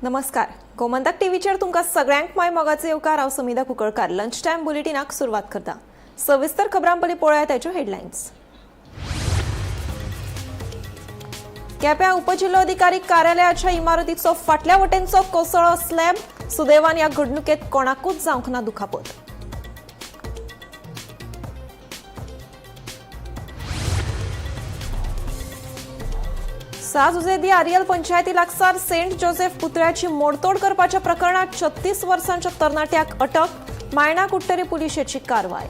नमस्कार, गोमंतक टीव्हीचेर तुमकां सगळ्यांक माय मोगाचो येवकार. हांव समिधा कुंकळकार लंच टायम बुलेटिनाक सुरवात करता. सविस्तर खबरां पयलीं पळोवया ताच्यो हेडलायन्स. केप्यां उपजिल्होधिकारी कार्यालयाच्या इमारतीचो फाटल्या वटेनचो कोसळ्ळो स्लॅब. सुदैवान ह्या घडणुकेत कोणाकूच जावंक ना दुखापत. साजुजे आरियल पंचायती लागसार सेंट जोसेफ पुतळ्याची मोडतोड करपाच्या प्रकरणात 36 वर्सांच्या तरणाट्याक अटक. मायणा कुडटरी पुलिशेची कारवाय.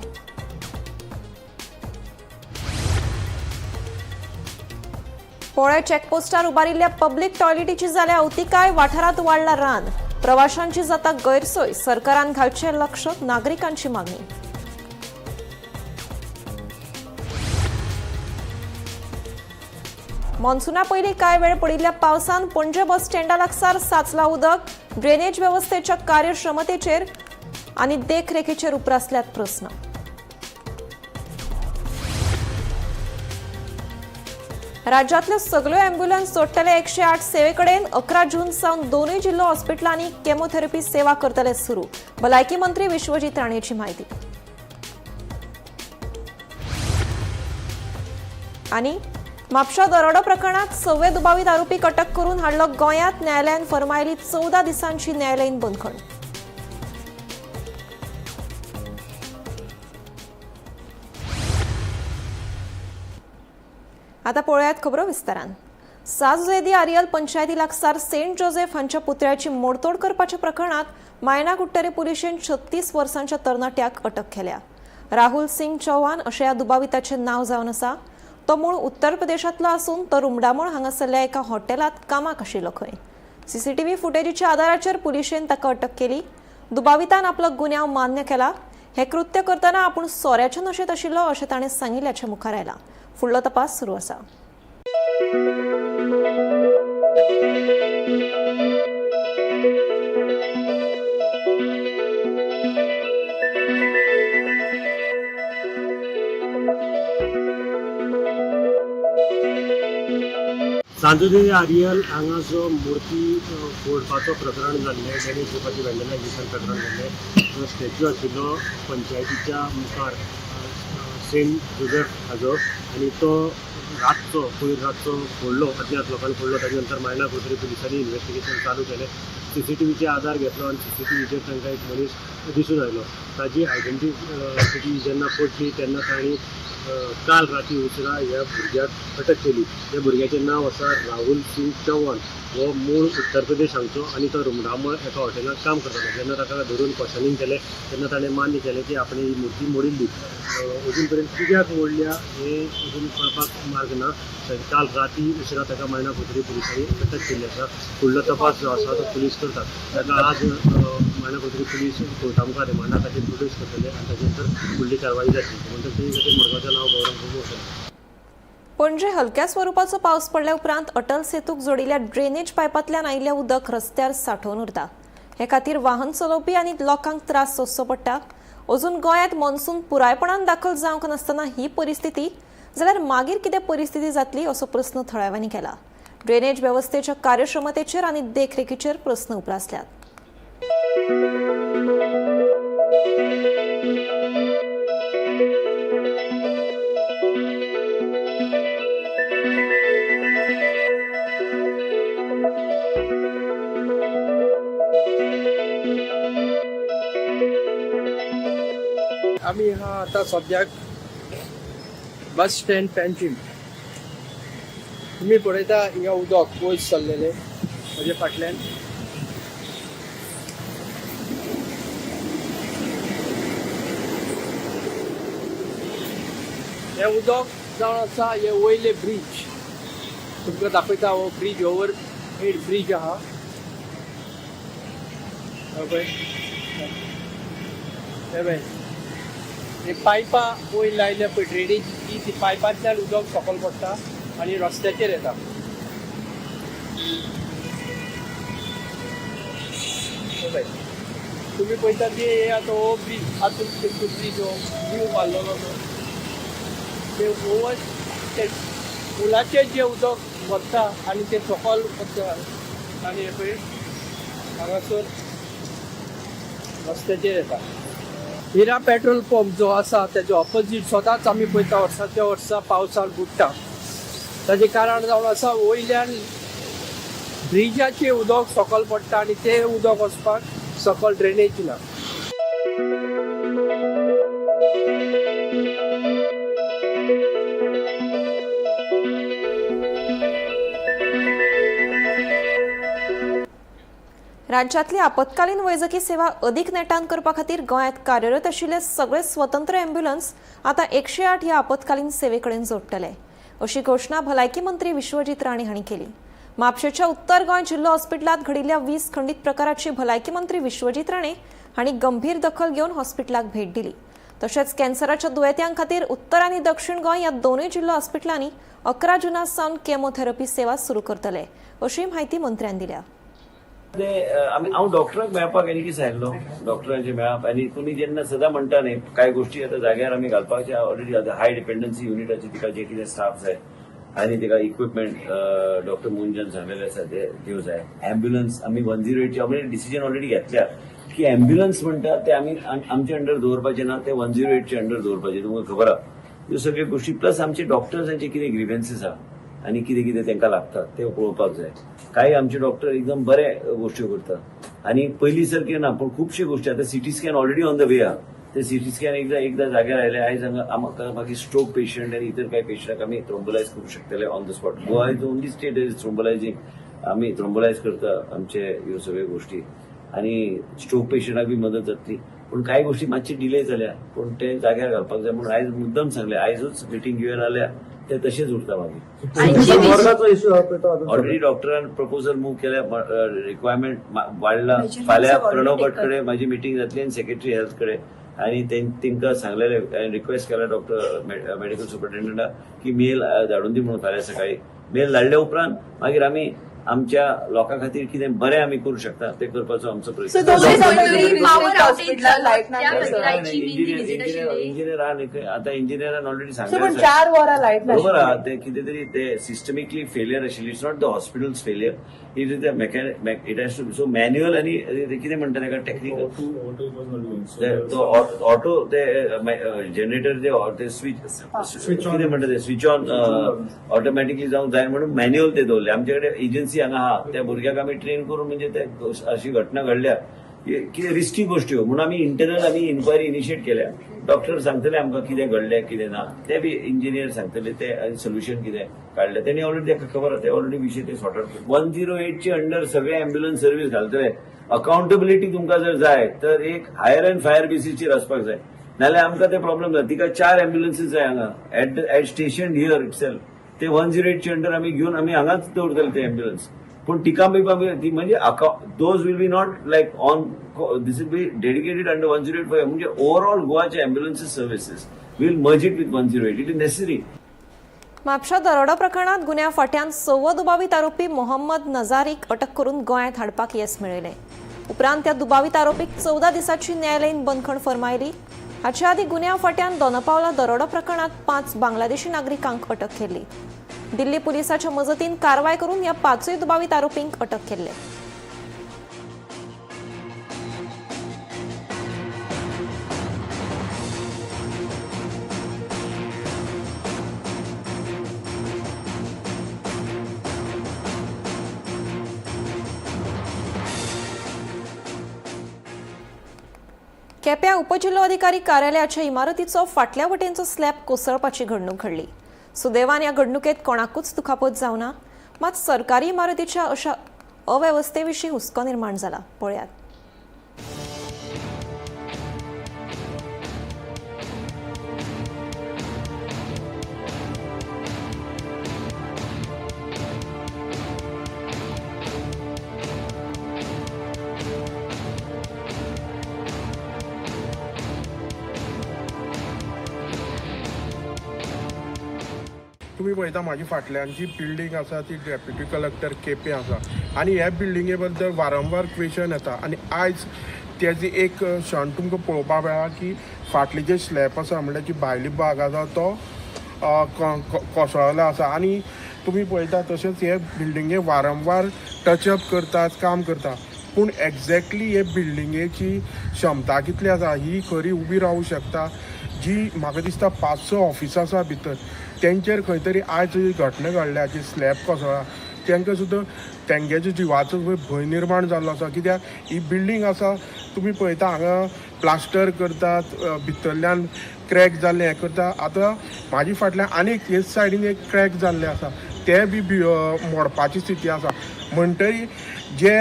पोळ्या चेकपोस्टार उबारिल्ल्या पब्लिक टॉयलेटीची जाल्या अवतिकाय. वाठारात वाडला रान. प्रवाशांची जाता गैरसोय. सरकारान घालचें लक्ष, नागरिकांची मागणी. मॉन्सुना पयलीं कांय वेळ पडिल्ल्या पावसान पणजे बस स्टँडा लागसार साचला उदक. ड्रेनेज वेवस्थेच्या कार्यक्षमतेचेर आनी देखरेखीचेर उप्रासल्यात प्रस्न. राज्यांतल्यो सगल्यो अॅम्ब्युलन्स जोडटले 108 सेवेकडेन. 11 जून सावन दोनूय जिल्हो हॉस्पिटलांनी केमोथेरपी सेवा करतले सुरू. भलायकी मंत्री विश्वजीत राणेची म्हायती. आनी म्हापशा दरोडो प्रकरणात सव्वे दुबावीत आरोपीक अटक करून हाडलो गोंयांत. न्यायालयान फर्मायली 14 दिसांची न्यायालयीन बंदखण. आता पळोवयात खबरो विस्तारान. साजुजे आरियल पंचायती लागसार सेंट जोसेफ हांच्या पुतळ्याची मोडतोड करपाच्या प्रकरणात मायणा कुडटरी पुलिशेन 36 वर्सांच्या तरणाट्याक अटक केल्या. राहुल सिंग चौहान अशें ह्या दुबाविताचें नांव जावन आसा. तो मूळ उत्तर प्रदेशांतलो आसून तो रुमडामळ हांगासरल्या एका हॉटेलांत कामाक आशिल्लो खंय. सीसीटीव्ही फुटेजीच्या आदाराचेर पुलिशेन ताका अटक केली. दुबावितान आपलो गुन्यांव मान्य केला. हें कृत्य करतना आपूण सोऱ्याच्या नशेंत आशिल्लो अशें ताणें सांगिल्ल्याचें मुखार आयलां. फुडलो तपास सुरू आसा. सांजुजे आरियल हांगा जो मूर्ती फोडपाचो प्रकरण जाल्लें, डॅमेज करपाचें व्हँडलायजेशन प्रकरण जाल्लें, जो स्टॅच्यू आशिल्लो पंचायतीच्या मुखार सेंट जोसेफ हाजो, आनी तो रातचो पयर रातचो फोडलो, अज्ञात लोकांनी फोडलो. ताजे नंतर मायणा कुडटरी पुलिसांनी इन्वेस्टिगेशन चालू केलें. सीसीटीव्हीचे आदार घेतलो आनी सीसीटीव्हीचेर तांकां एक मनीस दिसून आयलो. ताजी आयडेंटिटी जेन्ना पडली तेन्ना तांणी काल राती उसरां ह्या भुरग्याक अटक केली. ह्या भुरग्याचें नांव आसा राहुल सिंग चौहान. हो मूळ उत्तर प्रदेश हांगचो आनी तो रुमडामळ एका हॉटेलांत काम करतालो. जेन्ना ताका धरून क्वेश्चनींग केलें तेन्ना ताणें मान्य केलें की आपणें ही मूर्ती मोडिल्ली. अजून पर्यंत कित्याक मोडल्या हें अजून कळपाक मार्ग ना. काल राती उसरां ताका मायणा कुडटरी पुलिसांनी अटक केल्ली आसा. फुडलो तपास जो आसा तो पुलीस करतात. ताका आज मायणा कुडटरी पुलीस कोर्टा मुखार रिमांडा खातीर प्रोड्यूस करतले आनी ताजे नंतर फुडली कारवाय जातली. म्हणटकच ते खातीर मडगांवचें नांव गौरव प्रभू वतलें. पणजे हलक्या स्वरुपाचो पावस पडल्या उपरांत अटल सेतूक जोडिल्ल्या ड्रेनेज पायपांतल्यान आयिल्लें उदक रस्त्यार सांठोवन उरता. हे खातीर वाहन चलोवपी आनी लोकांक त्रास सोंसचो पडटा. अजून गोंयांत मॉन्सून पुरायपणान दाखल जावंक नासतना ही परिस्थिती जाल्यार मागीर कितें परिस्थिती जातली असो प्रस्न थळाव्यांनी केला. ड्रेनेज वेवस्थेच्या कार्यक्षमतेचेर आनी देखरेखीचेर प्रस्न उप्रासल्यात. आमी हा आतां सद्याक बस स्टँड पेंजीम. तुमी पळयता हिंगा उदक वयर सरलेलें म्हजे फाटल्यान. हें उदक जावन आसा हे वयले ब्रीज. तुमकां दाखयता हो ब्रीज, ओवर हेड ब्रीज आहा. हो पळय, हे पळय, हे पायपां वयर लायल्या पळय ड्रेनेजीची, ती पायपांतल्यान उदक सकयल पडटा आनी रस्त्याचेर येता. हे पळय, तुमी पळयता ती हे आतां हो ब्रीज, आतां ब्रीज हो न्यू बांदलेलो तो, ते ओवर ते पुलाचेर जे उदक वता आनी ते सकयल वता. आनी हे पळय हांगासर रस्त्याचेर येता. हिरा पेट्रोल पंप जो आसा तेजे ऑपोजीट सदांच आमी पळयता वर्साच्या वर्सा पावसान बुडटा. ताजें कारण जावन आसा वयल्यान ब्रिजाचें उदक सकयल पडटा आनी तें उदक वचपाक सकयल ड्रेनेज ना. राज्यांतली आपत्कालीन वैजकी सेवा अदीक नेटान करपा खातीर गोंयांत कार्यरत आशिल्ले सगळे स्वतंत्र ॲम्ब्युलन्स आतां 108 ह्या आपत्कालीन सेवे कडेन जोडटले अशी घोशणा भलायकी मंत्री विश्वजीत राणे हांणी केली. म्हापशेंच्या उत्तर गोंय जिल्लो हॉस्पिटलांत घडिल्ल्या वीज खंडीत प्रकाराची भलायकी मंत्री विश्वजीत राणे हांणी गंभीर दखल घेवन हॉस्पिटलाक भेट दिली. तशेंच कॅन्सराच्या दुयेंत्यां खातीर उत्तर आनी दक्षिण गोंय ह्या दोनूय जिल्लो हॉस्पिटलांनी 11 जुना सावन केमोथेरपी सेवा सुरू करतले अशी म्हायती मंत्र्यान दिल्या. ते आमी हांव डॉक्टराक मेळपाक आनी कितें सांगिल्लो डॉक्टरांचे मेळप आनी तुमी जेन्ना सदां म्हणटा न्ही कांय गोश्टी आतां जाग्यार आमी घालपाचे ऑलरेडी आतां हाय डिपेंडन्सी युनिटाची तिका जे कितें स्टाफ जाय आनी तिका इक्विपमेंट डॉक्टर मुंजान सांगलेले आसा ते दिवं जाय. ॲम्ब्युलन्स आमी 108ची आमी डिसिजन ऑलरेडी घेतल्या की ॲम्ब्युलन्स म्हणटा ते आमी आमचे अंडर दवरपाचे ना, ते 108चे अंडर दवरपाचे, तुमकां खबर आहा ह्यो सगळ्यो गोश्टी. प्लस आमचे डॉक्टर्सांचे कितें ग्रिव्हन्सीस आहा आनी कितें कितें तांकां लागता तें पळोवपाक जाय. कांय आमचे डॉक्टर एकदम बरे गोश्टी करतात आनी पयलीं सारकें ना, पूण खुबश्यो गोश्टी आतां CT scan already on the way आहा. ते सीटी स्कॅन एकदां एकदां जाग्यार आयले आयज हांगा आमकां मागीर स्ट्रोक पेशंट आनी इतर कांय पेशंटाक आमी थ्रोम्बोलायज करूंक शकतले on the spot. Goa is only state is thrombolysing. आमी थ्रोम्बोलायज करता आमचे ह्यो सगळ्यो गोश्टी आनी स्ट्रोक पेशंटाक बी मदत जातली. पूण कांय गोश्टी मातशी डिले जाल्या, पूण ते जाग्यार घालपाक जाय म्हणून आयज मुद्दम सांगलें. आयजूच मिटींग घेवन आल्या ते तशेंच उरता मागीर. ऑलरेडी डॉक्टरान प्रपोजल मूव केल्या, रिक्वायरमेंट वाडला. फाल्यां प्रणव भट कडेन म्हाजी मिटींग जातली आनी सेक्रेटरी हेल्थ कडेन आनी तांकां सांगलेले रिक्वेस्ट केला डॉक्टर मेडिकल सुपरिटेंडंटाक की मेल धाडून दी म्हणून. फाल्यां सकाळी मेल धाडल्या उपरांत मागीर आमी आमच्या लोकां खातीर कितें बरें आमी करूं शकता ते करपाचो आमचो प्रयत्न. इंजिनियर आहा न्ही खंय आतां इंजिनियरान ऑलरेडी सांगलें. 4 वरां लायट बरोबर आहा ते कितें तरी ते सिस्टमिकली फेलियर आशिल्ली. It's not the hospital's failure, it is the mechanic, it has to so manual आनी ते कितें म्हणटा ताका टेक्निकल तो ऑटो ते जनरेटर ते स्विच कितें म्हणटा ते स्विच ऑन ऑटोमॅटिकली जावंक जाय म्हणून मॅन्युअल ते दवरले. आमचे कडेन एजन्सी हांगा आहा, त्या भुरग्याक आमी ट्रेन करून म्हणजे ते अशी घटना घडल्या कितें रिस्की गोश्टी म्हणून आमी इंटरनल आमी इन्क्वायरी इनिशिएट केल्या. डॉक्टर सांगतले आमकां कितें घडलें कितें ना, ते बी इंजिनियर सांगतले ते आनी सोल्युशन कितें काडलें तेणी ऑलरेडी ताका खबर आहा, ते ऑलरेडी विशय ते सॉर्ट आउट. 108चे अंडर सगळे ॲम्ब्युलन्स सर्वीस घालतले. अकाउंटेबिलिटी तुमकां जर जाय तर एक हायर अँड फायर बेसीसचेर वचपाक जाय, नाल्यार आमकां ते प्रॉब्लम जाता. तिका 4 ॲम्ब्युलन्सीस जाय हांगा at station here itself. ते 108चे अंडर आमी घेवन आमी हांगाच दवरतले ते ॲम्ब्युलन्स. पूण टिका बी ती म्हणजे those will be not like on this will be dedicated under 108 म्हणजे ओवरऑल गोवाचे ambulances services will merge it with 108. It is necessary. म्हापशा दरोडा प्रकरणात गुन्यांव फांट्यान 6वो दुबावीत आरोपी मोहम्मद नजारीक अटक करून गोंयांत हाडपाक येस मेळयलें. उपरांत त्या दुबावीत आरोपीक 14 दिसांची न्यायालयीन बंदखण फर्मायली. हाचे आदीं गुन्यांव फांट्यान दोनापावला दरोडा प्रकरणात 5 बांगलादेशी नागरिकांक अटक केल्ली. दिल्ली पुलिसाच्या मजतीन कारवाय करून ह्या 5 दुबावीत आरोपींक अटक केल्ले. केप्यां उपजिल्लोधिकारी कार्यालयाच्या इमारतीचो फाटल्या वटेनचो स्लॅब कोसळपाची घडणूक घडली. सुदैवान ह्या घडणुकेत कोणाकूच दुखापत जावना, मात सरकारी इमारतीच्या अशा अवेवस्थेविशीं हुस्को निर्माण जाला. पळयात. तुमी पळयता म्हाजी फाटल्यान जी बिल्डींग आसा ती डेप्युटी कलेक्टर केपें आसा आनी ह्या बिल्डिंगे बद्दल वारंवार क्वेशन येता आनी आयज तेजी एक क्षण तुमकां पळोवपाक मेळ्ळा की फाटली जे स्लॅब आसा म्हणल्यार जी भायली भाग आसा तो कोसळ्ळो आसा आनी तुमी पळयता तशेंच हे बिल्डिंगे वारंवार टचअप करतात, काम करता. पूण एग्जॅक्टली हे बिल्डिंगेची क्षमता कितली आसा, ही खरी उबी रावूं शकता? जी म्हाका दिसता 5-6 ऑफिसां आसा भितर, तेंचेर खंय तरी आयज ही घटना घडल्या जी स्लॅब कोसळ्ळा, तांकां सुद्दां तेंगेच्या जिवाचो भंय निर्माण जाल्लो आसा. कित्याक ही बिल्डींग आसा, तुमी पळयता हांगा प्लास्टर करतात, भितरल्यान क्रॅक जाल्लें हें करता. आतां म्हाजे फाटल्यान आनीक हेच सायडीन एक क्रॅक जाल्लें आसा, तें बी मोडपाची स्थिती आसा. म्हणटरी जे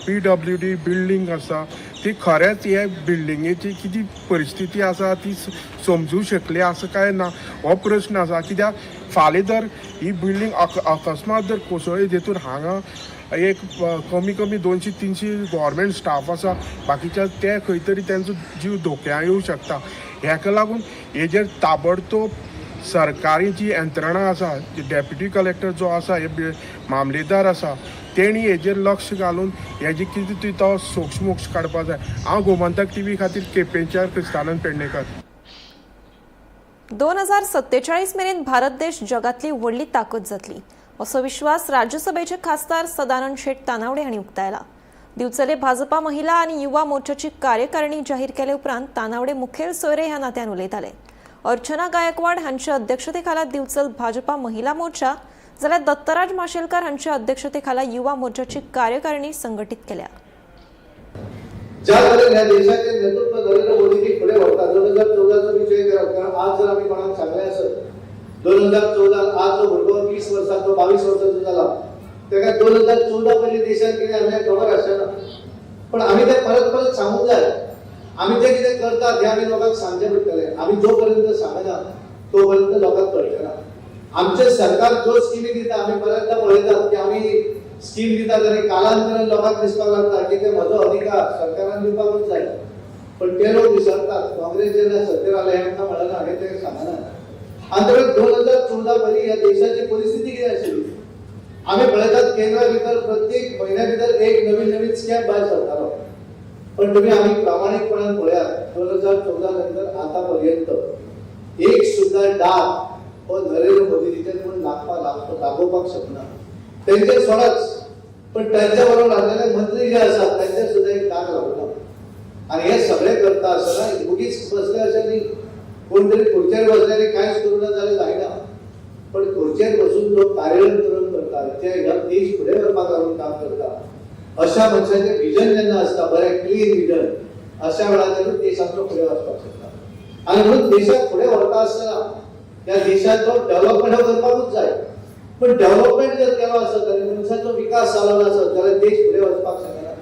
पीडब्ल्यूडी बिल्डींग आसा ती खरेंच हे बिल्डिंगेची कितें परिस्थिती आसा ती समजूं शकली आसा काय ना, हो प्रश्न आसा. कित्याक फाल्यां जर ही बिल्डींग अकस्मात जर कोसळ्ळी, जेतून हांगा एक कमी कमी 200-300 गव्हर्मेंट स्टाफ आसा, बाकीच्या ते खंय तरी तेंचो जीव धोक्या येवं शकता. हेका लागून हेजेर ताबडतोब सरकारी जी यंत्रणा आसा, डेप्युटी कलेक्टर जो आसा, हे मामलेदार आसा, तेणी हेजेर लक्ष घालून हेजी कितें ती तो सोक्षमोक्ष काडपा जाय. हांव गोमंतक टीव्ही खातीर केपेंच्यार क्रिस्तानंद पेडणेकर. 2047 मेरेन भारत देश जगातली व्हडली ताकद जातली असो विश्वास राज्यसभेचे खासदार सदानंद शेट तानावडे हांणी उक्तायला. दिवचले भाजपा महिला आनी युवा मोर्चाची कार्यकारिणी जाहीर केले उपरांत तानावडे मुखेल सोयरे ह्या नात्यान उलयताले. अर्चना गायकवाड हांच्या अध्यक्षतेखाला दिवचल भाजपा महिला मोर्चा जाल्यार दत्तराज माशेलकर हांच्या अध्यक्षतेखाला युवा मोर्चाची कार्यकारिणी संघटीत केल्या. ज्या तरेन ह्या देशाचे नेतृत्व नरेंद्र मोदीजी फुडें व्हरता, 2014चो विजय करप, कारण आज जर आमी कोणाक सांगलें आसत 2014, आज जो भुरगो 20 वर्सांचो, 22 वर्सांचो जाला, ताका 2014 पयलीं देशांत कितें जालें खबर आसना. पण आमी तें परत परत सांगूंक जाय. आमी जें कितें करतात हें आमी लोकांक सांगचें पडटलें. आमी जो पर्यंत सांगना तो पर्यंत लोकांक कळचें ना. आमचें सरकार ज्यो स्किमी दिता, आमी बऱ्याचदा पळयतात की आमी स्कीम दितात आनी कालांतरान लोकांक दिसपाक लागता की ते म्हजो अधिकार सरकारान दिवपाकूच जाय. पण ते लोक विसरतात, काँग्रेस जेन्ना सत्तेर आले, हें आमकां मेळना हें ते सांगना. आनी तर 2014 पयलीं ह्या देशाची परिस्थिती कितें आशिल्ली आमी पळयतात. केंद्रा भितर प्रत्येक म्हयन्या भितर एक नवीन नवीन स्कॅम भायर सरतालो. पण तुम्ही आमी प्रामाणीकपणान पळयात, 2014 नंतर आतां पर्यंत एक सुद्धा डाग हो नरेंद्र मोदीजीचेर कोण लागपाक दाखोवपाक शकना. तेंचे सोडाच, पण त्यांच्या बरोबर आसलेले मंत्री जे आसात त्यांचेर सुद्धा एक डाग लागना. आणि हे सगळे करता आसतना उगीच बसले अशें न्ही. कोण तरी खुर्चेर बसले आनी कांयच करूं ना जाल्यार जायना. पण खुर्चेर बसून जो कार्यरत करून करता, जे ह्या देश फुडें व्हरपाक लागून काम करता, अशा मनशाचें विजन जेन्ना आसता बरें क्लियर विजन, अशा वेळाचेरूच देश आमचो फुडें वचपाक शकता. आनी म्हणून देशाक फुडें व्हरता आसतना त्या देशाचो डेव्हलपमेंट हो करपाकूच जाय. पण डेव्हलपमेंट जर केलो आसत आनी मनशाचो विकास जालो नासत जाल्यार देश फुडें वचपाक शकना.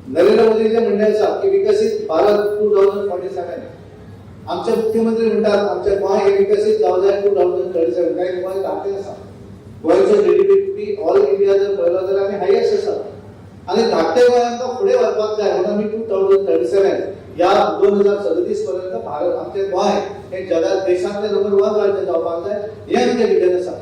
नरेंद्र मोदीचें म्हणणें आसा की विकसीत भारत 2047. आमचे मुख्यमंत्री म्हणटात आमचे गोंय हे विकसीत जावं जाय 2037. कारण गोंय धाकटें आसा. गोंयचो जीडीपी ऑल इंडिया जर पळयलो जाल्यार आमी हायेस्ट आसा आनी धाकटे गोंय आमकां फुडें व्हरपाक जाय म्हणून आमी 2037 ह्या 2037 पर्यंत भारत, आमचें गोंय हे जगात देशांतलें नंबर 1 राज्य जावपाक जाय, हें आमचें विजन आसा.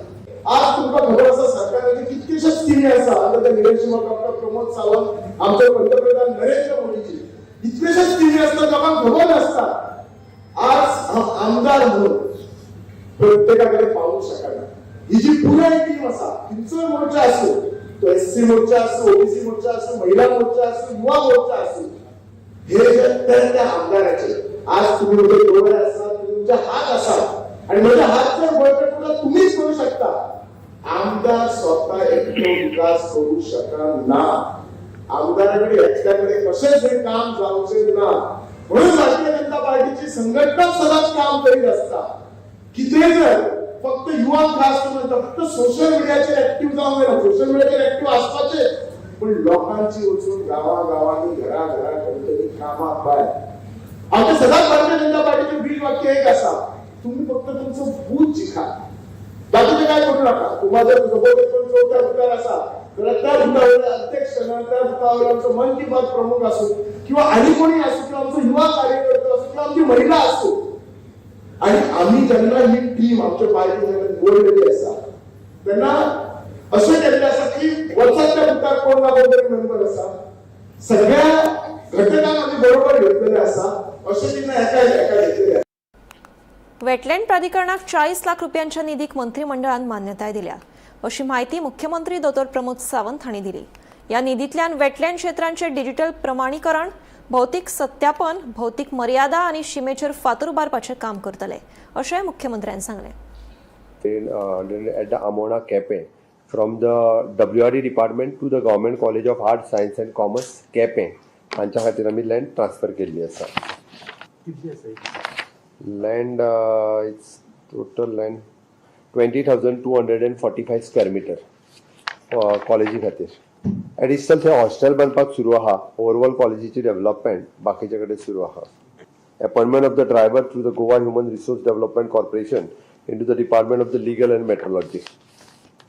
आज तुमकां खबर आसा, सरकाराचे कितकेशेच स्किमी आसा under the leadership of doctor Pramod Sawant, आमचे पंतप्रधान नरेंद्र मोदीजी. कितलेशेच स्किमी आसतात, लोकांक खबर नासता. आज हांव आमदार म्हणून प्रत्येकाकडे पावूंक शकना. ही जी पुराय टीम आसा, खंयचोय मोर्चा आसूं, तो एससी मोर्चा आसूं, ओबीसी मोर्चा आसूं, महिला मोर्चा आसूं, युवा मोर्चा आसूं, हे जे त्या त्या आमदाराचे आज तुम्ही म्हजे डोळे आसात, तुम्ही तुमचे हात आसात आणि म्हजे हात जर बळकट उरला तुम्हीच करू शकता. आमदार स्वतः एकटो विकास करू शकना. आमदाराकडे एकट्याकडे कशेंच हे काम जावचें ना. म्हणून भारतीय जनता पार्टीची संघटना सदांच काम करीत असता. कितें जर फक्त युवा खास करून फक्त सोशल मिडियाचेर ऍक्टिव्ह जावंक जायना. सोशल मिडियाचेर ऍक्टिव्ह आसपाचे, पण लोकांची वचून गावागावांनी, घरा घरा खंय कामां पाय. आमच्या सदांच भारतीय जनता पार्टीचे बीज वाक्य एक आसा, तुम्ही फक्त तुमचं बूथ जिखा, बाकीचे काय करू नका. तुम्हाला जर सपोज कोण चौथ्या बुथार आसा जाल्यार त्या बुथावयले अध्यक्ष ना त्या बुथावयलो आमचो मन की बात प्रमुख असो किंवा आणि कोणी असो किंवा आमचो युवा कार्यकर्ता असो किंवा आमची महिला असो. आणि आम्ही जेन्ना ही टीम आमच्या पार्टी जेन्ना निवडलेली आसा तेन्ना अशें केल्लें आसा की वचत त्या बुथार कोण ना कोण तरी मेंबर आसा. सगळ्या घटकांक आमी बरोबर घेतलेले आसा. अशें तेन्ना एका एका घेतलेले आसा. वेटलँड प्राधिकरणाक 40 लाख रुपयांच्या निधीक मंत्रिमंडळान मान्यताय दिल्या, अशी माहिती मुख्यमंत्री दोतोर प्रमोद सावंत हांणी दिली. ह्या निधींतल्यान वेटलँड क्षेत्रांचें डिजिटल प्रमाणीकरण, भौतीक सत्यापन, भौतीक मर्यादा आनी शिमेचेर फातर उबारपाचें काम करतले अशेंय मुख्यमंत्र्यान सांगलें. At the Amona, Quepem, from the WRD department to the Government College of Arts, Science and Commerce, Quepem हांच्या खातीर आमी लँड ट्रान्सफर केल्ली आसा. Land, it's total land 20,245 square meter कॉलेजी खातीर. एडिशनल थंय हॉस्टेल बांदपाक सुरू आहा. ओवरऑल कॉलेजीची डेव्हलपमेंट बाकीचे कडेन सुरू आहा. Appointment of the driver through the Goa Human Resource Development Corporation into the Department of the Legal and Metrology.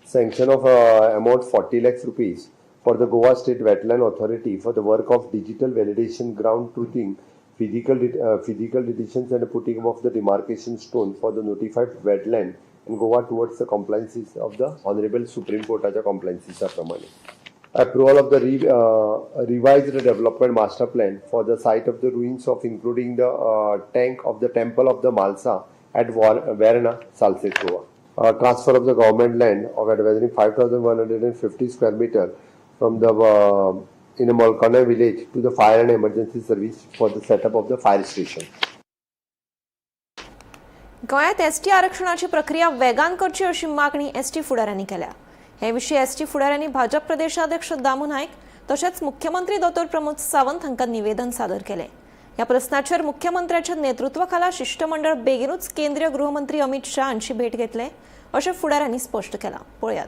Sanction of amount 40 lakhs rupees for the Goa State Wetland Authority for the work of digital validation, ground truthing, physical deletions and putting up of the demarcation stone for the notified wetland in Goa towards the compliances of the Honorable Supreme Courtaच्या compliances प्रमाणे. Approval of the revised development master plan for the site of the ruins of including the tank of the temple of the Malsa at Verna, Salcete, Goa. Transfer of the government land of advisory 5,150 square meter from the in a Molcona village to the fire and emergency service for the setup of the fire station. गोंयांत ST आरक्षणाची प्रक्रिया वेगान करची अशी मागणी ST फुडाऱ्यांनी केल्या. हे विशीं एसटी फुडाऱ्यांनी भाजप प्रदेशाध्यक्ष दामू नायक तशेंच मुख्यमंत्री दोतोर प्रमोद सावंत हांकां निवेदन सादर केलें. ह्या प्रस्नाचेर मुख्यमंत्र्याच्या नेतृत्वाखाला शिश्टमंडळ बेगीनूच केंद्रीय गृहमंत्री अमित शाह हांची भेट घेतले अशें फुडाऱ्यांनी स्पश्ट केलां. पळयात.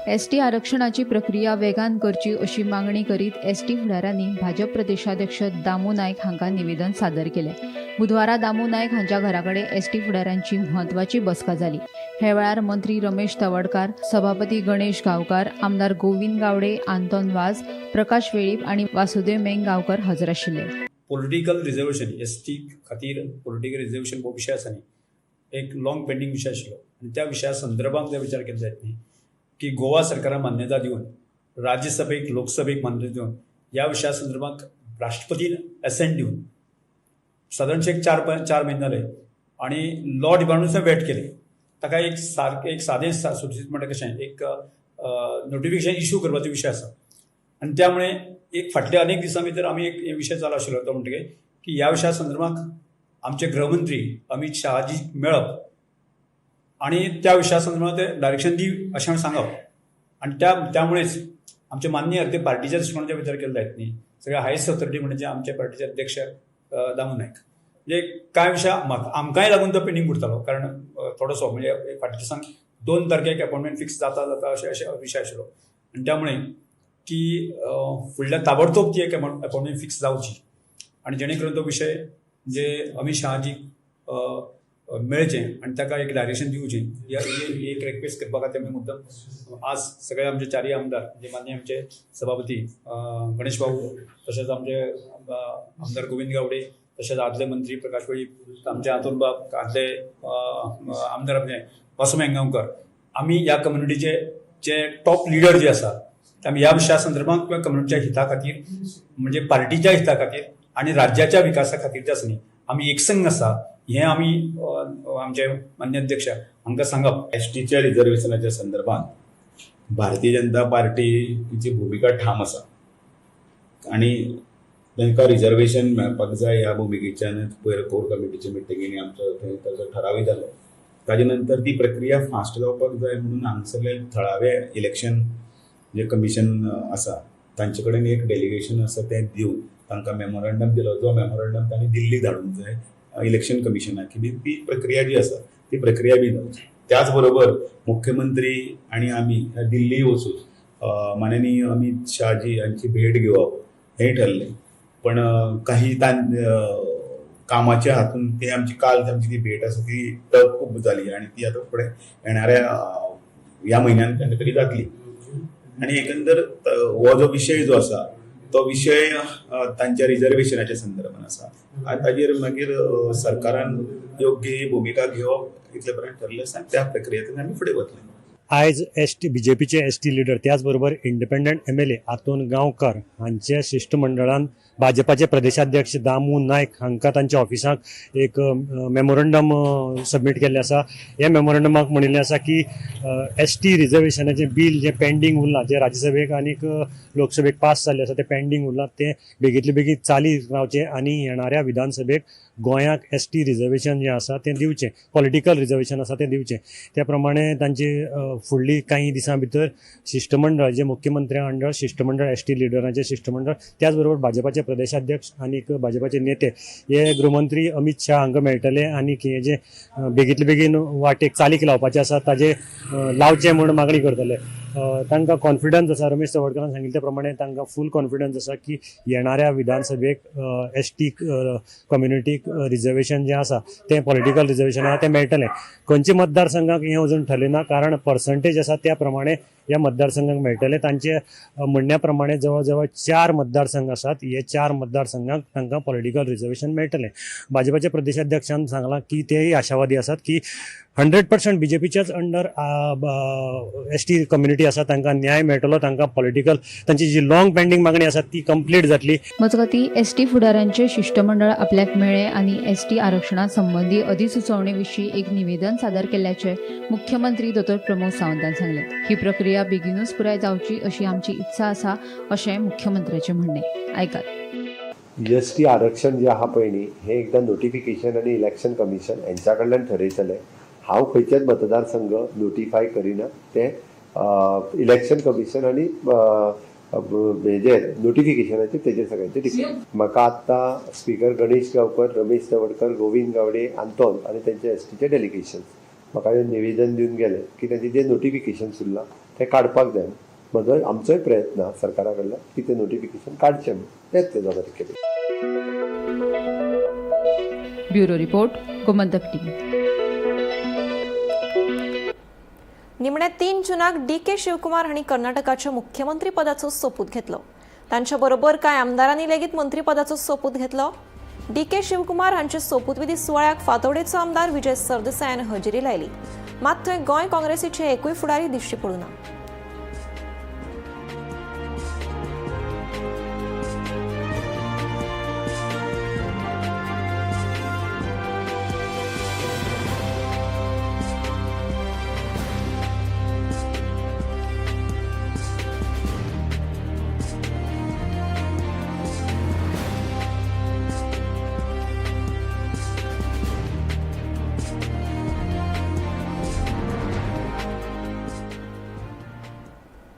एसटी आरक्षणाची प्रक्रिया वेगान करची अशी मागणी करीत एसटी फुडाऱ्यांनी भाजप प्रदेशाध्यक्ष दामू नायक हांकां निवेदन सादर केलें. बुधवारा दामू नायक हांच्या घरा कडेन एसटी फुडाऱ्यांची म्हत्वाची बसका जाली. हे वेळार मंत्री रमेश तवडकार, सभापती गणेश गांवकार, आमदार गोविंद गावडे, आंतोन वाज, प्रकाश वेळीप आनी वासुदेव मेंग गांवकर हजर आशिल्ले. पॉलिटिकल रिजर्वेशन, एसटी खातीर पॉलिटिकल रिजर्वेशन हो विशय आसा न्ही, एक लॉंग पेंडींग विशय आशिल्लो आनी त्या विशया संदर्भात जर विचार केलो जायत न्ही की गोवा सरकारान मान्यता दिवन, राज्यसभेक, लोकसभेक मान्यता दिवन, ह्या विशया संदर्भात राष्ट्रपतीन एसेंट दिवन सादारणशे एक 4-5 4 म्हयने जाले आनी लॉ डिपार्टमेंट वेट केले. ताका एक सारकें एक सादें सुटसुटीत म्हणटा कशें एक नोटिफिकेशन इशू करपाचो विशय आसा आनी त्यामुळे एक फाटल्या अनेक दिसां भितर आमी एक हे विशय चालू आशिल्लो, तो म्हणटकीर की ह्या विशया संदर्भात आमचे गृहमंत्री अमित शहाजी मेळप आनी त्या विशया संदर्भात ते डायरेक्शन दी अशें हांवें सांगप. आनी त्यामुळेच आमचे माननीय अर्दे पार्टीच्या दृश्टिकोनाचो विचार केलो जायत न्ही, सगळे हायस्ट ऑथॉरिटी म्हणजे आमच्या पार्टीचे अध्यक्ष दामू नायक. म्हणजे कांय विशय म्हाका आमकांय लागून तो पेंडींग उरतालो, कारण थोडोसो म्हणजे फाटल्या दिसांक 2 तारखेक अपॉयंटमेंट फिक्स जाता जाता अशें अशें विशय आशिल्लो आनी त्यामुळे की फुडल्या ताबडतोब ती एक अपॉयंटमेंट फिक्स जावची आनी जेणे करून तो विशय म्हणजे अमित शहाजीक मेळचें आनी ताका एक डायरेक्शन दिवचें, ही एक रिक्वेस्ट करपा खातीर आमी मुद्दम आज सगळे आमचे चारय आमदार, म्हणजे माननीय आमचे सभापती गणेश बाबू, तशेंच आमचे आमदार गोविंद गावडे, तशेंच आदले मंत्री प्रकाश वेळीप, आमचे आतोन बाब, आदले आमदार आमचे वासू मेंगांवकर, आमी ह्या कम्युनिटीचे जे टॉप लिडर जे आसा ते आमी ह्या विशया संदर्भात किंवा कम्युनिटीच्या हिता खातीर, म्हणजे पार्टीच्या हिता खातीर आनी राज्याच्या विकासा खातीर जे आसा न्ही, आमी एकसंघ आसा हें आमी आमचे मान्य अध्यक्ष हांकां सांगप. एसटीच्या रिझर्वेशनाच्या संदर्भात भारतीय जनता पार्टीची भुमिका ठाम आसा आनी तांकां रिझर्वेशन मेळपाक जाय ह्या भुमिकेच्यानच पयर कोर कमिटीच्या मिटिंगेनी आमचो थंय ताचो ठरावय जालो. ताजे नंतर ती प्रक्रिया फास्ट जावपाक जाय म्हणून हांगसरले थळावे इलेक्शन जे कमिशन आसा तांचे कडेन एक डेलिगेशन आसा, तें दिवन तांकां मेमोरंडम दिलो, जो मेमोरंडम तांणी दिल्लीक धाडूंक जाय इलेक्शन कमिशनाक की ती प्रक्रिया जी आसा ती प्रक्रिया बी जावची. त्याच बरोबर मुख्यमंत्री आनी आमी दिल्ली वचून माननीय अमित शहाजी हांची भेट घेवप हें ठरलें, पण काही कामाच्या हातून ती आमची काल आमची ती भेट आसा ती टप जाली आनी ती आतां फुडें येणाऱ्या ह्या म्हयन्यान केन्ना तरी जातली. आनी एकंदर हो जो विशय जो आसा तो विशय तांच्या रिजर्वेशनाच्या संदर्भात आसा आनी ताजेर मागीर सरकारान योग्य भुमिका घेवप इतले पर्यंत ठरलें आसा आनी त्या प्रक्रियेंतल्यान आमी फुडें वतले. आयज एस टी बीजेपीचे एस टी लिडर त्याच बरोबर इंडिपेंडंट एमएलए आतोन गांवकार हांचे शिश्टमंडळान भाजपाचे प्रदेशाध्यक्ष दामू नायक हांकां तांच्या ऑफिसाक एक मेमोरंडम सबमीट केल्लें आसा. ह्या मेमोरंडमाक म्हणिल्लें आसा की एस टी रिजर्वेशनाचें बील जें पेंडींग उरलां, जें राज्यसभेक आनीक लोकसभेक पास जाल्लें आसा तें पेंडींग उरलां, तें बेगींतले बेगीन चालीक रावचें आनी येणाऱ्या विधानसभेक गोंयाक एस टी रिजर्वेशन जें आसा तें दिवचें, पॉलिटिकल रिजर्वेशन आसा तें दिवचें. त्या प्रमाणे तांचे फुडली कांय दिसां भितर शिश्टमंडळ जे मुख्यमंत्र्या अंडर शिश्टमंडळ एस टी लिडरांचें शिश्टमंडळ त्याच बरोबर भाजपाचे प्रदेशाध्यक्ष आनीक भाजपाचे नेते हे गृहमंत्री अमित शाह हांकां मेळटले आनी हे जे बेगींतले बेगीन वाटेक चालीक लावपाचें आसा ताजे लावचें म्हूण मागणी करतले. तांकां कॉन्फिडन्स आसा, रमेश तवडकरान सांगिल्ले त्या प्रमाणे तांकां फूल कॉन्फिडन्स आसा की येणाऱ्या विधानसभेक एस टी कम्युनिटीक रिजर्वेशन जें आसा तें पॉलिटिकल रिजर्वेशन आसा तें मेळटलें. खंयच्या मतदारसंघाक हें अजून ठरलें ना, कारण पर्संटेज आसा त्या प्रमाणे ह्या मतदारसंघाक मेळटलें. तांचे म्हणण्या प्रमाणे जवळ जवळ 4 मतदारसंघ आसात, हे 4 मतदारसंघाक तांकां पॉलिटिकल रिजर्वेशन मेळटलें. भाजपाचे प्रदेशाध्यक्षान सांगलां की तेय आशावादी आसात की 100% बीजेपीच्याच अंडर एस टी कम्युनिटी आसा तांकां न्याय मेळटलो, तांकां पॉलिटिकल तांची जी लॉंग पेंडींग मागणी आसा ती कंप्लीट जातली. मजगतीं एस टी फुडाऱ्यांचे शिश्टमंडळ आपल्याक मेळ्ळें आनी एस टी आरक्षणा संबंदी अधिसुचोवणे विशीं एक निवेदन सादर केल्ल्याचें मुख्यमंत्री दोतोर प्रमोद सावंतान सांगलें. ही प्रक्रिया बेगीनूच पुराय जावची अशी आमची इत्सा आसा अशें मुख्यमंत्र्याचें म्हणणें. आयकात. एस टी आरक्षण जें आहा पळय न्ही, हें एकदां नोटिफिकेशन आनी इलेक्शन कमिशन हेंच्या कडल्यान ठरयतलें. हांव खंयचेच मतदारसंघ नोटिफाय करिना, तें इलेक्शन कमिशन आनी हेजेर नोटिफिकेशनाचेर तेजेर सगळ्यांचेर डिपेंड. म्हाका आत्तां स्पिकर गणेश गांवकर, रमेश तवडकर, गोविंद गावडे, आंतोन आनी तेंचे एस टीचे डेलिगेशन म्हाका निवेदन दिवन गेले की तेंचें जें नोटिफिकेशन उरलां तें काडपाक जाय. म्हजो आमचोय प्रयत्न आसा सरकारा कडल्यान की तें नोटिफिकेशन काडचें म्हूण, तेंच तें जाता केलें. Bureau report, Gomantak TV. निमणे 3 जूनाक डी के शिवकुमार हांणी कर्नाटकाच्या मुख्यमंत्रीपदाचो सोपूत घेतलो. तांच्या बरोबर कांय आमदारांनी लेगीत मंत्रीपदाचो सोपूत घेतलो. डी के शिवकुमार हांच्या सोपूतविधी सुवाळ्याक फातोडेचो आमदार विजय सरदेसायान हजेरी लायली. मात थंय गोंय काँग्रेसीचे एकूय फुडारी दिश्टी पडूं ना.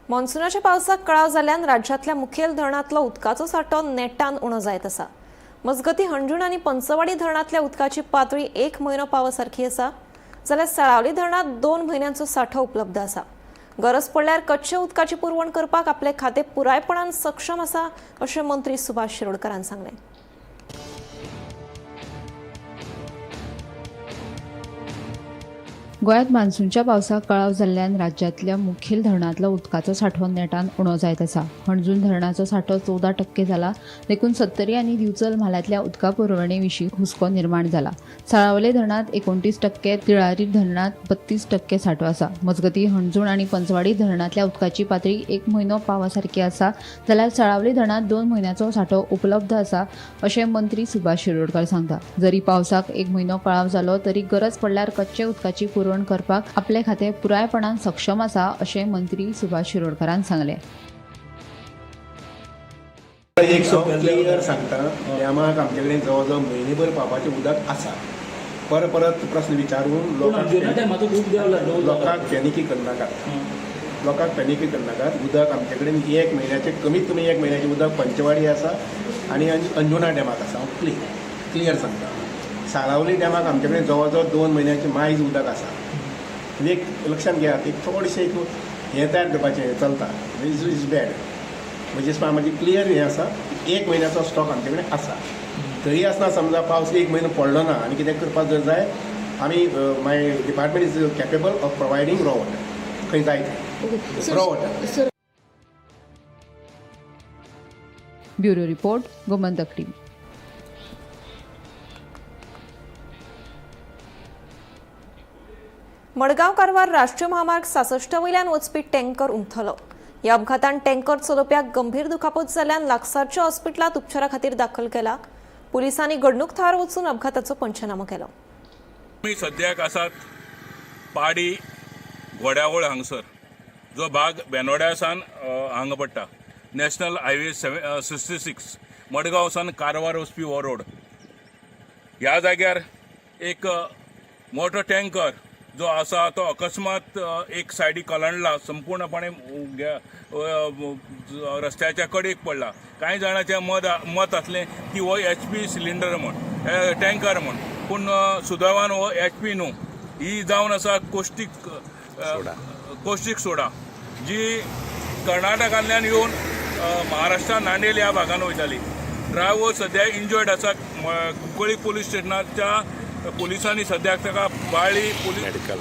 मॉन्सूनाच्या पावसाक कळाव जाल्ल्यान राज्यांतल्या मुखेल धरणांतलो उदकाचो सांठो नेटान उणो जायत आसा. मजगतीं हणजूण आनी पंचवाडी धरणांतल्या उदकाची पातळी 1 म्हयनो पावसारकी आसा, जाल्यार साळावली धरणांत 2 म्हयन्यांचो सांठो उपलब्ध आसा. गरज पडल्यार कच्चे उदकाची पुरवण करपाक आपले खातें पुरायपणान सक्षम आसा अशें मंत्री सुभाष शिरोडकरान सांगलें. गोंयांत मान्सूनच्या पावसाक कळाव जाल्ल्यान राज्यांतल्या मुखेल धरणांतलो उदकाचो सांठो नेटान उणो जायत आसा. हणजूण धरणाचो सांठो 14% जाला, देखून सत्तरी आनी दिवचल म्हालांतल्या उदका पुरवणे विशीं हुस्को निर्माण जाला. साळावले धरणांत 29%, तिळारी धरणांत 32% सांठो आसा. मजगतीं हणजूण आनी पंचवाडी धरणांतल्या उदकाची पातळी 1 म्हयनो पावा सारकी आसा, जाल्यार साळावले धरणांत 2 म्हयन्याचो सांठो उपलब्ध आसा अशें मंत्री सुभाष शिरोडकर सांगता. जरी पावसाक 1 म्हयनो कळाव जालो तरी गरज पडल्यार कच्चे उदकाची पुरवण करपाक आपले खातें पुरायपणान सक्षम आसा अशें मंत्री सुभाष शिरोडकरान सांगलें. एक क्लियर सांगता, डॅमाक आमचे कडेन जवळ जवळ म्हयनेभर पावपाचें उदक आसा. परत परत प्रस्न विचारून लोकांक पॅनिकी करनाकात, लोकांक पॅनिकी करनाकात. उदक आमचे कडेन 1 म्हयन्याचें, कमीत कमी 1 म्हयन्याचें उदक पंचवाडी आसा आनी अंजुना डॅमाक आसा. हांव क्लियर सांगता. साळावली डॅमाक आमचे कडेन जवळ जवळ 2 म्हयन्याचें मायज उदक आसा. एक लक्षांत घेयात, एक थोडेशें एक हें तयार करपाचें चलता, is is bad. म्हणजे म्हाजी क्लियर हें आसा, 1 म्हयन्याचो स्टॉक आमचे कडेन आसा. तरी आसतना समजा पावस 1 म्हयनो पडलो ना आनी कितें करपाक जर जाय, आमी my department is capable of providing raw water खंय जाय थंय raw water. Bureau report, Gomantak TV. Madgaon Karwar राष्ट्रीय महामार्ग 66 वयल्यान वचपी टँकर उमथलो. ह्या अपघातान टँकर चलोवप्याक गंभीर दुखापत जाल्ल्यान लागसारच्या हॉस्पिटलांत उपचारा खातीर दाखल केला. पुलिसांनी घडणूक थळार वचून अपघाताचो पंचनामो केलो. आमी सद्याक आसात पाडी घोड्यावळ हांगसर, जो भाग बेनोड्या सावन हांगा पडटा. नॅशनल हायवे 66 मडगांव सावन कारवार वचपी हो रोड. ह्या जाग्यार एक मोटो टँकर जो आसा तो अकस्मात एक सायडी कलंडला, संपूर्णपणे रस्त्याच्या कडेक पडला. कांय जाणांचें मत आसलें की हो HP cylinder म्हण, टँकर म्हण, पूण सुदैवान हो HP न्हू. ही जावन आसा कोस्टीक सोडा, जी कर्नाटकांतल्यान येवन महाराष्ट्रान नांदेड ह्या भागान वयताली. ड्रायव्हर सद्या इंजर्ड आसा. कुंकळी पोलीस स्टेशनाच्या पोलिसांनी सद्याक ताका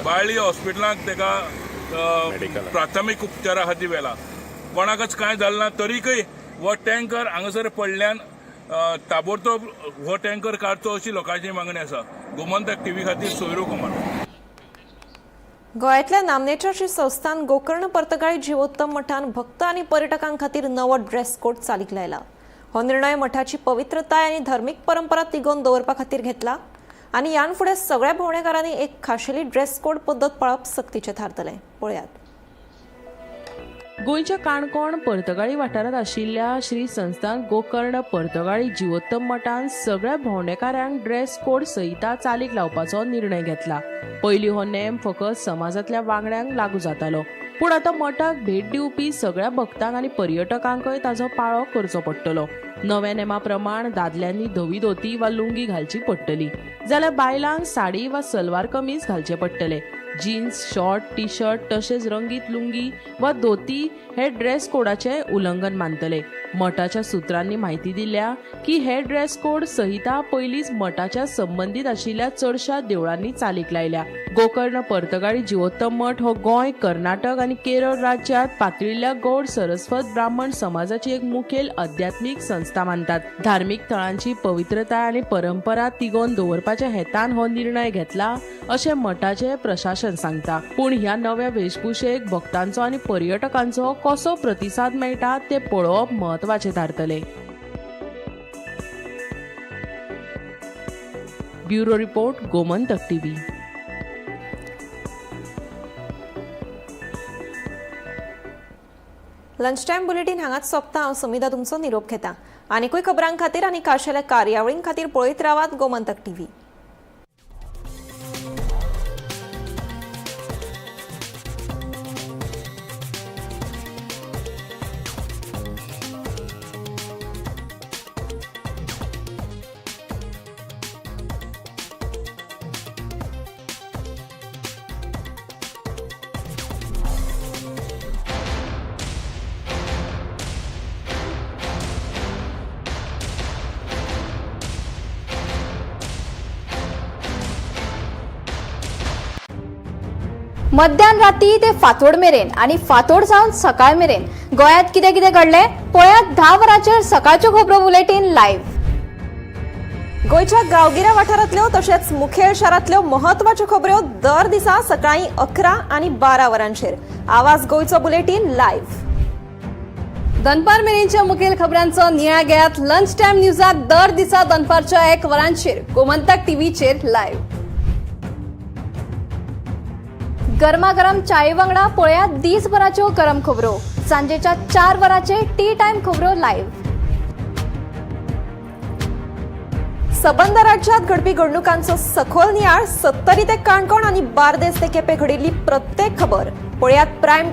बाळ्ळी हॉस्पिटलांत ताका प्राथमीक उपचारा खातीर व्हेला. कोणाकच कांय जालें ना, तरीकय हो टँकर हांगासर पडल्यान ताबडतोब हो टँकर काडचो अशी लोकांची मागणी आसा. गोमंतक टीव्ही खातीर सोयरू कुमार. गोंयांतल्या नामनेच्या श्री संस्थान गोकर्ण पर्तगाळी जिवोत्तम मठान भक्त आनी पर्यटकां खातीर नवो ड्रेस कोड चालीक लायला. हो निर्णय मठाची पवित्रताय आनी धर्मीक परंपरा तिगोवन दवरपा खातीर घेतला आनी ह्यान फुडें सगळ्या भोंवडेकारांनी एक खाशेली ड्रेस कोड पद्दत पाळप सक्तीचें थारतलें. पळयात. गोंयच्या काणकोण पर्तगाळी वाठारांत आशिल्ल्या श्री संस्थान गोकर्ण पर्तगाळी जिवोत्तम मठान सगळ्या भोंवडेकारांक ड्रेस कोड संहिता चालीक लावपाचो निर्णय घेतला. पयलीं हो नेम फकत समाजांतल्या वांगड्यांक लागू जातालो, पूण आतां मठाक भेट दिवपी सगळ्या भक्तांक आनी पर्यटकांकय ताचो पाळो करचो पडटलो. नव्या नेमा प्रमाण दादल्यांनी धवी धोती वा लुंगी घालची पडटली, जाल्यार बायलांक साडी वा सलवार कमीज घालचे पडटले. जीन्स, शॉर्ट, टी शर्ट तशेंच रंगीत लुंगी वा धोती हे ड्रेस कोडाचे उल्लंघन मानतले. मठाच्या सुत्रांनी म्हायती दिल्या की हे ड्रेस कोड संहिता पयलींच मठाच्या संबंदीत आशिल्ल्या चडशा देवळांनी चालीक लायल्या. गोकर्ण पर्तगाळी जिवोत्तम मठ हो गोंय, कर्नाटक आनी केरळ राज्यांत पातळिल्ल्या गौड सरस्वत ब्राह्मण समाजाची एक मुखेल अध्यात्मीक संस्था मानतात. धार्मीक थळांची पवित्रताय आनी परंपरा तिगोवन दवरपाच्या हेतान हो निर्णय घेतला अशें मठाचें प्रशासन सांगता. पूण ह्या नव्या वेशभूषेक भक्तांचो आनी पर्यटकांचो कसो प्रतिसाद मेळटा ते पळोवप म्हत्वाचें थारतलें. Bureau report, Gomantak TV. Lunch time bulletin हांगाच सोंपता. हांव समिधा तुमचो निरोप घेता. आनीकूय खबरां खातीर आनी खाशेल्या कार्यावळीं खातीर पळयत रावात गोमंतक टीव्ही. मध्यान राती ते फांतोड मेरेन आनी फांतोड जावन सकाळ मेरेन गोंयांत कितें कितें घडलें पळयात 10 वरांचेर सकाळच्यो खबरो बुलेटीन लायव्ह. गोंयच्या गांवगिऱ्या वाठारांतल्यो तशेंच मुखेल शारांतल्यो म्हत्वाच्यो खबऱ्यो दर दिसा सकाळीं 11 आनी 12 वरांचेर आवाज गोंयचो बुलेटीन लायव्ह. दनपार मेरेनच्या मुखेल खबरांचो नियाळ घेयात लंच टायम न्यूजात दर दिसा दनपारच्या 1 वरांचेर गोमंतक टीव्हीचेर लायव्ह. गरमागरम चाये वांगडा पळयात दीसभराच्यो गरम खबरो सांजेच्या 4 वरांचेर टी टायम खबरो लायव्ह. सबंद राज्यात घडपी घडणुकांचो सखोल नियाळ 70 ते काणकोण आनी बार्देस ते केपें घडिल्ली प्रत्येक खबर पळयात प्रायम